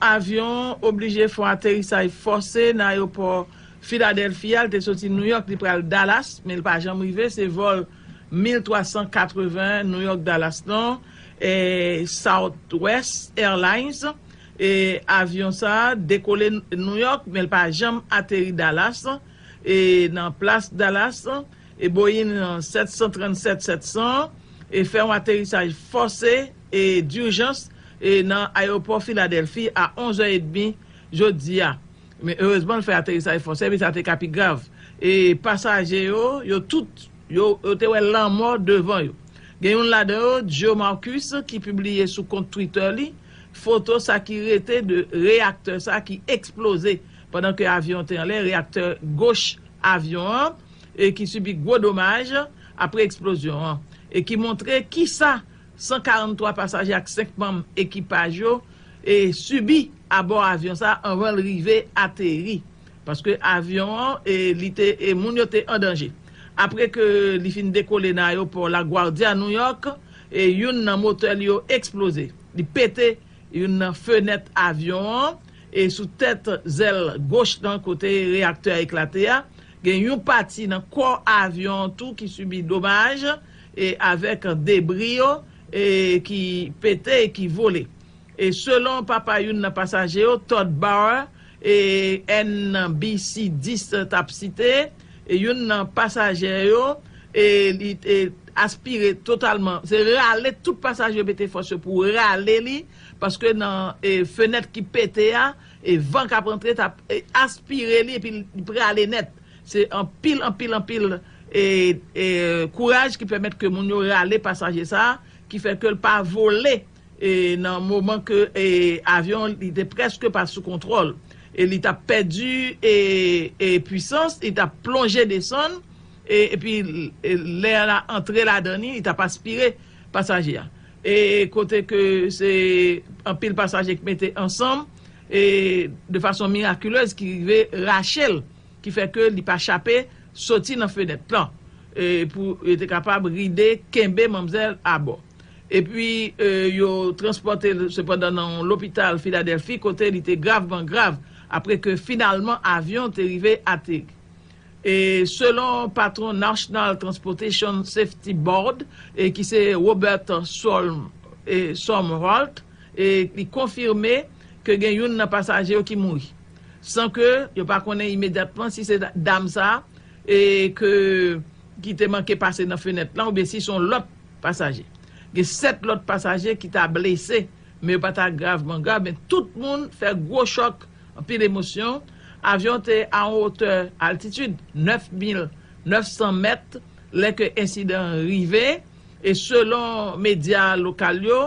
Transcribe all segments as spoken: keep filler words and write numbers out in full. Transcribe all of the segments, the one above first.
Avyon an oblije fè yon aterisaj fòse nan ayewopò Filadèlfi a. Li te soti Nouyòk, li pral Dallas, men li pa janm rive. Se vòl mil twa san katreven Nouyòk Dallas lan, e, Southwest Airlines. E avyon sa a dekole Nouyòk, men li pa janm ateri Dallas. E nan plas Dallas, e Boeing sèt san trannsèt sèt san, e fè yon aterisaj fòse e dijans, e nan ayewopò Filadèlfi a onz è edmi jodi a. Men erezman, l fè aterisaj fòse, men sa te ka pi grav. E pasaje yo, yo tout, yo, yo te wè lanmò devan yo. Gen youn ladan yo, Joe Marcus, ki pibliye sou kont Twitter li, foto sa ki rete de reyaktè sa ki eksploze pandan ke avyon te anlè, reyaktè goch avyon an, e ki sibi gwo domaj apre eksplozyon an, e ki montre kisa san karant twa pasaje ak senk manm ekipaj yo, e, sibi abò avyon sa anvan l rive ateri. Paske avyon an, e, li te, e, moun yo te an danje. Apre ke li fin dekole nan ayewopò LaGuardia, Nouyòk, e, youn nan motè li yo eksploze. Li pete youn nan fenèt avyon an, e sou tèt zèl goch lan kote reyaktè a eklate a, gen yon pati nan kò avyon an tou ki sibi domaj, e avèk debri yo, e ki pete e ki vole. E selon papa youn nan pasaje yo, Todd Bauer, e N B C dis t ap site, e youn nan pasaje yo, e li te aspire totalman, se rale, tout pasaje yo mete fòs yo pou rale li, paske nan, e, fenèt ki pete a, e van k ap antre t ap, e, aspire li, epi li prale nèt. Se anpil, anpil, anpil, e, e, kouraj ki pèmèt ke moun yo rale pasaje sa a, ki fè ke l pa vole, e, nan moman ke, e, avyon li te prèske pa sou kontwòl. E li t ap pèdi, e, e, pwisans, li t ap plonje desann, e, epi, e, lè a antre ladan li, li t ap aspire pasaje a. E kote ke se anpil pasaje ki mete ansanm, e de fason mirakilez ki rive rache l, ki fè ke li pa chape soti nan fenèt lan, e pou yo te kapab ride kenbe manmzèl abò. Epi, e, yo transpòte l sepandan nan yon lopital Filadèlfi kote li te gravman grav apre ke finalman avyon te rive ateri. E selon patwon National Transportation Safety Board, e ki se Robert Solm, e Somholt, e li konfime ke gen youn nan pasaje yo ki mouri, san ke yo pa konnen imedyatman si se dam sa, e ke, ki te manke pase nan fenèt lan, oubyen si se yon lòt pasaje. Gen sèt lòt pasaje ki ta blese, men yo pa ta gravman grav, men tout moun fè gwo chòk, anpil emosyon. Avyon te a yon wotè, altitid nèf mil nèf san mèt lè ke ensidan an rive, e selon medya lokal yo,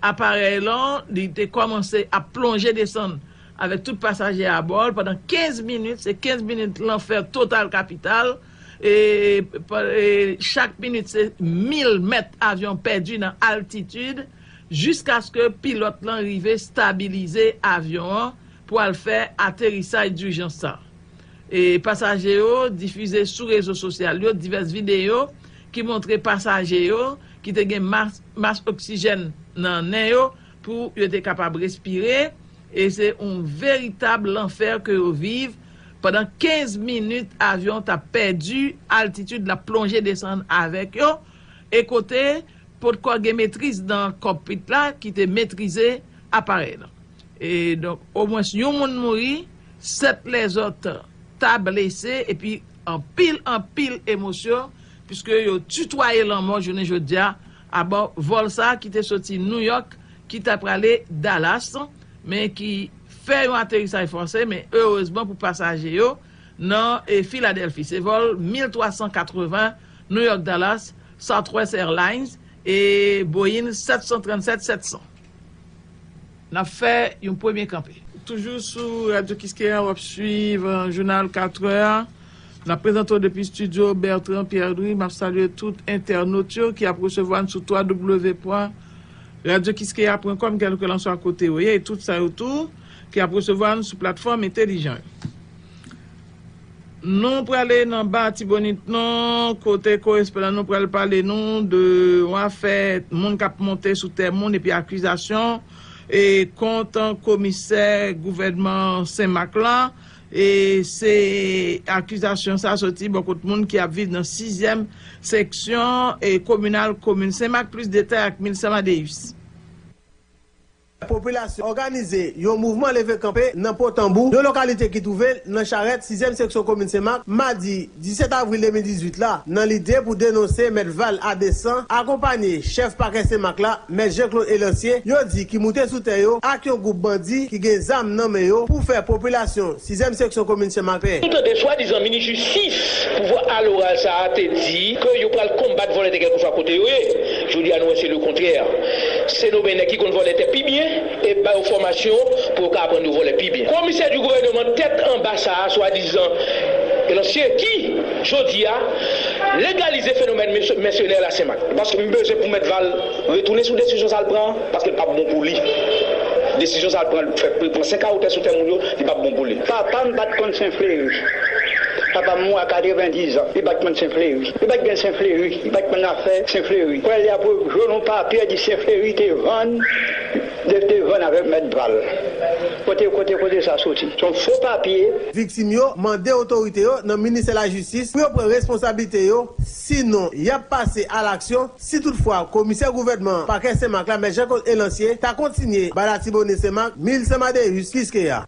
aparèy lan, li te kòmanse ap plonje desann avèk tout pasaje abò l pandan kenz minit, se kenz minit lanfè total kapital, e, pa- e chak minit se mil mèt avyon pèdi nan altitid, jiskaske pilòt lan rive stabilize avyon an pou al fè aterisaj dijans sa. E pasaje yo difize sou rezo sosyal yo divès videyo ki montre pasaje yo ki te gen mas, mas oksijèn nan nen yo pou yo te kapab respire, e se yon veritab lanfè ke yo viv pandan kenz minit avyon t ap pèdi altitid, l ap plonje desann avèk yo, e kote potko gen metriz nan kòkpit la ki te metrize aparèy lan. E donk, omwens yon moun mouri, sèt lèzòt ta blese, epi anpil, anpil emosyon, piske yo titwaye lanmò jounen jodi a, abò vòl sa a ki te soti Nouyòk, ki ta prale Dallas, men ki fè yon aterisaj fòse, men erezman pou pasaje yo, nan, e, Filadèlfi. Se vòl mil twa san katreven, New York Dallas, Southwest Airlines, e Boeing sèt san trannsèt sèt san. N ap fè yon premye kanpe. Toujou sou Radyo Kiskeya, w ap swiv, e, jounal katrè a. N ap prezante w depi estidyo Bertrand Pierre Dry. M ap salye tout entènot yo ki ap resevwa n sou twa w w w pwen radyo kiskeya pwen kòm, kèlkelanswa kote yo ye, e tout sa yo tou ki ap resevwa n sou platfòm entèlijan yo. Nou prale nan Ba Tibonit non, kote korespondan nou pral pale nou de yon afè moun k ap monte sou tè moun epi akizasyon e kont komisè gouvènman Senmak lan. E se akizasyon sa soti bò kot moun ki ap viv nan sizyèm seksyon e kominal komin Senmak. Plis detay ak Milsa Madeus. Popilasyon òganize yon mouvman leve kanpe nan Potanbou, yon lokalite ki twouve l nan Charèt, sizyèm seksyon komin Senmak, madi disèt avril de mil dizuit la, nan lide pou denonse Mèt Val Adesan, akonpanye chèf pakè Senmak la, Mèt Jean Claude Elancier, yo di ki moute sou tè yo ak yon gwoup bandi ki gen zam nan men yo pou fè popilasyon sizyèm seksyon komin Senmak pè. Nou tande swadizan minis jistis pouvwa aloral sa a te di ke yo pral konbat vòlè tè kèlkeswa kote yo ye. Jodi a nou wè se lekontrè. Se nou menm ki konn vòlè tè pi byen e ba yo fòmasyon pou yo ka aprann yo vòlè pi byen. Komisè di gouvènman tèt anba sa a swadizan Elancier ki, jodi a, legalize fenomèn mèsyonè la Senmak. Paske m bezwen pou Mèt Val retounen sou desizyon sa l pran an, paske l p ap bon pou li. Desizyon sa l pran, l fè pran senk a wotè sou tè moun yo, li p ap bon pou li. Papa m pa t konn Sen Fleri. Papa m mouri a katrevendiz an, li pa t konn Sen Fleri. Li pa t gen Sen Fleri, li pa t konn afè Sen Fleri. Frè li ap jwenn yon papye di Sen Fleri te vann, te vann avèk Mèt Val. Kote, kote, kote sa soti? Se yon fo papye. Viktim yo mande otorite yo nan ministè lajistis pou yo pran responsablite yo, sinon y ap pase alaksyon si toutfwa komisè gouvènman pakè Senmak la, Mèt Jean Claude Elancier, ta kontinye bay Latibonit Senmak, Milsa Madeus, Kiskeya.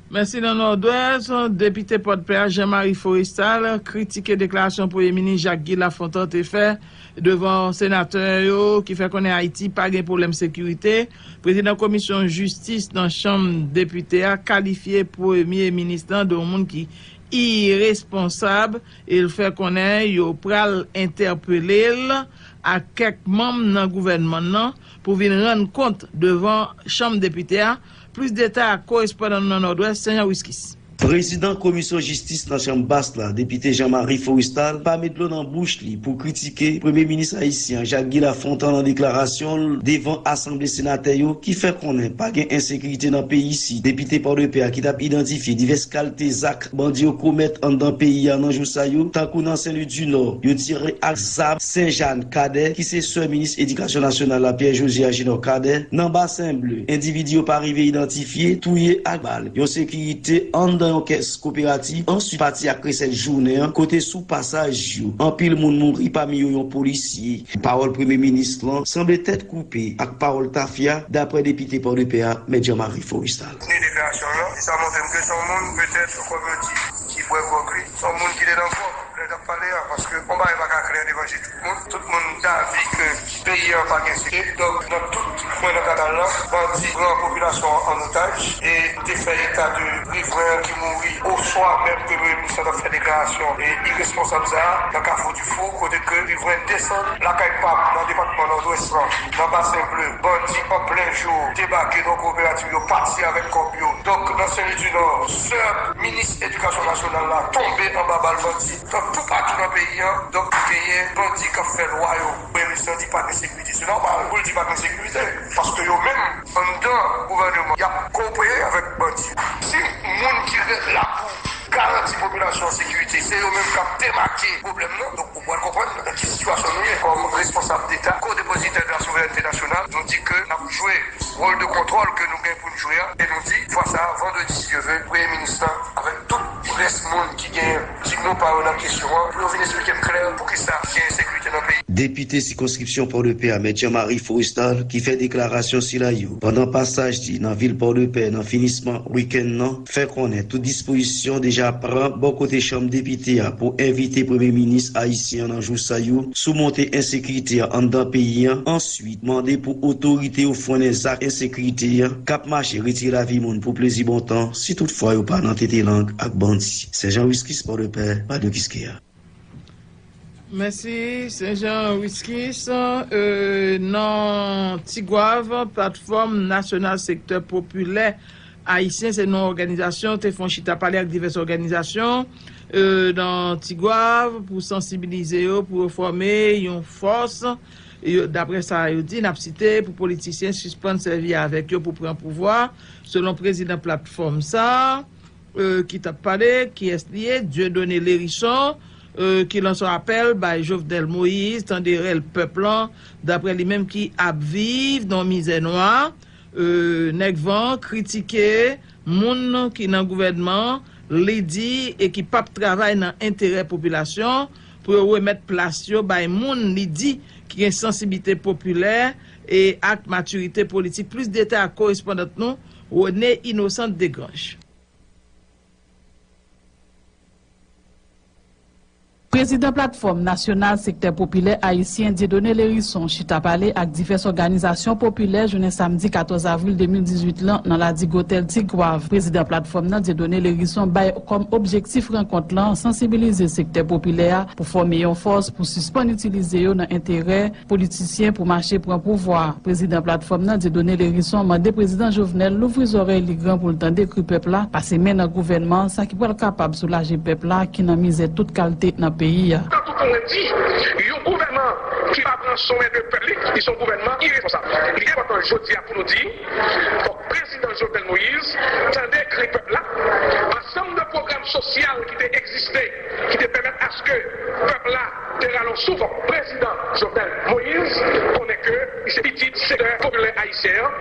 Mèsi. Nan Nòdwès, depite Pòdpè a, Jean Marie Forestal, kritike deklarasyon Premye Minis Jacques Guy Lafontant te fè devan senatè yo ki fè konnen Ayiti pa gen pwoblèm sekirite. Prezidan Komisyon Jistis nan Chanm Depite a kalifye Premye Minis lan de yon moun ki iresponsab e l fè konnen yo pral entèpele l ak kèk manm nan gouvènman nan pou vin rann kont devan Chanm Depite a. Plis detay ak korespondan nou nan Nòdwès, Saint Jean Wiskis. Prezidan Komisyon Jistis nan Chanm Bas la, Depite Jean Marie Forestal, pa met dlo nan bouch li pou kritike Premye Minis ayisyen an, Jacques Guy Lafontant, nan deklarasyon l devan Asanble Senatè yo, ki fè konnen pa gen ensekirite nan peyi isit. Depite Pòdepè a, ki t ap idantifye divès kalte zak bandi yo komèt anndan peyi a nan jou sa yo, tankou nan Sen Lwi di Nò, yo tire ak zam Saint Jeanne Cadet, ki se sè minis Edikasyon Nasyonal la, Pierre Josias Junior Cadet, nan Basen Ble, endividi yo pa rive idantifye, touye ak bal yon sekirite anndan yon kès koperativ, answit pati ak resèt jounen an, kote sou pasaj yo, anpil moun mouri, pami yo yon polisye. Pawòl Premye Minis lan sanble tèt koupe ak pawòl tafya, daprè depite Pòdepè a, Mèt Jean Marie Forestal. Li deklarasyon l lan, e sa montre m ke se yon moun, petèt, kòm yo di, ki bwè gwòg li, se yon moun ki te nan gwòg lè l t ap pale a, paske yon bagay pa ka klè devan je tout moun. Tout moun davi ke peyi a pa gen sekirite. Donk, nan tout kwen nan kanal lan, bandi pran popilasyon an an otaj e te fè eta de rivren an ki mouri, oswa menm Premye Minis lan t ap fè deklarasyon e iresponsab sa a nan Kafou Difou, kote ke rivren desann lakay pa m nan depatman Nòdwès lan, nan Basen Ble, bandi an plen jou debake nan yon koperativ, yo pati avèk kòb yo. Donk, nan Sen Lwi di Nò, sè minis Edikasyon Nasyonal la tonbe anba bal bandi. Donk, toupatou nan peyi a, donk, genyen bandi k ap fè lwa yo. Premye Minis lan di pa gen sekirite. Se nòmal pou l di pa gen sekirite, paske yo menm, anndan gouvèneman, y ap kowopere avèk bandi. Si moun ki rèd la pou garanti popilasyon an sekirite, se yo menm k ap demake pwoblèm nan, donk ou pral konprann nan ki sitiyasyon nou ye. Kòm responsab Deta, ko-depozitè de la souverènte nasyonal, nou di ke n ap jwe wòl de kontwòl ke nou gen pou n jwe a, e nou di, fwa sa a, vandredi, si Dye ve, Premye Minis lan, avèk tout rès moun ki gen ti mo pa yo nan kesyon an, pou yo vin esplike m klè poukisa gen ensekirite nan peyi. Depite sikonskripsyon Pòdepè a, Mèt Jean Marie Forestal, ki fè deklarasyon sila yo pandan pasaj li nan vil Pòdepè nan finisman wikenn nan, fè konnen tout dispozisyon deja pran bò kote Chanm Depite a pou envite Premye Minis ayisyen an nan jou sa yo sou monte ensekirite a anndan peyi a, answit mande pou otorite yo fwennen zak ensekirite a k ap mache retire lavi moun pou plezi bon tan, si toutfwa yo pa nan tete lang ak bandi. Sen Jan Wiskis, Pòdepè, Radyo Kiskeya. Mèsi, Sen Jan Wiskis. Euh, nan Tigwav, Platfòm Nasyonal Sektè Popilè Ayisyen, se non òganizasyon, te fè yon chita pale ak divès òganizasyon, euh, nan Tigwav pou sansibilize yo, pou yo fòme yon fòs. Yo, daprè sa yo di, n ap site, pou politisyen sispann sèvi avèk yo pou pran pouvwa, selon prezidan platfòm sa a, euh, ki t ap pale, kiyès li ye, Dieudonné Lhérisson, euh, ki lanse yon apèl bay Jovenel Moïse, tande rèl pèp lan, daprè li menm ki ap viv nan mizè nwa, Nèg van kritike moun ki nan gouvènman li di e ki p ap travay nan enterè popilasyon pou yo remèt plas yo bay moun li di ki gen sansiblite popilè e ak matirite politik. Plis detay ak korespondant nou Rene Innocent Degrange. Prezidan Platfòm Nasyonal Sektè Popilè Ayisyen Dieudonné Lherisson chita pale ak divès òganizasyon popilè jounen samdi katòz avril de mil dizuit lan nan Ladigue Hôtel Tigwav. Prezidan platfòm nan Dieudonné Lherisson bay kòm objektif rankont lan sansibilize sektè popilè a pou fòme yon fòs pou sispann itilize yo nan enterè politisyen pou mache pran pouvwa. Prezidan platfòm nan Dieudonné Lherisson mande prezidan Jovenel louvri zòrèy li gran pou l tande kri pèp la, pase men nan gouvènman an, sa ki pral kapab soulaje pèp la ki nan mizè tout kalte nan peyi a. Tankou pou mwen di, yon gouvènman ki pa pran swen de pèp li, li se yon gouvènman iresponsab. Li enpòtan jodi a pou nou di, fòk prezidan Jovenel Moïse tande kri pèp la, ansanm de pwogram sosyal ki te egziste, ki te pèmèt aske pèp la te rale yon souf. Prezidan Jovenel Moïse konnen ke li se pitit sektè popilè ayisyen an.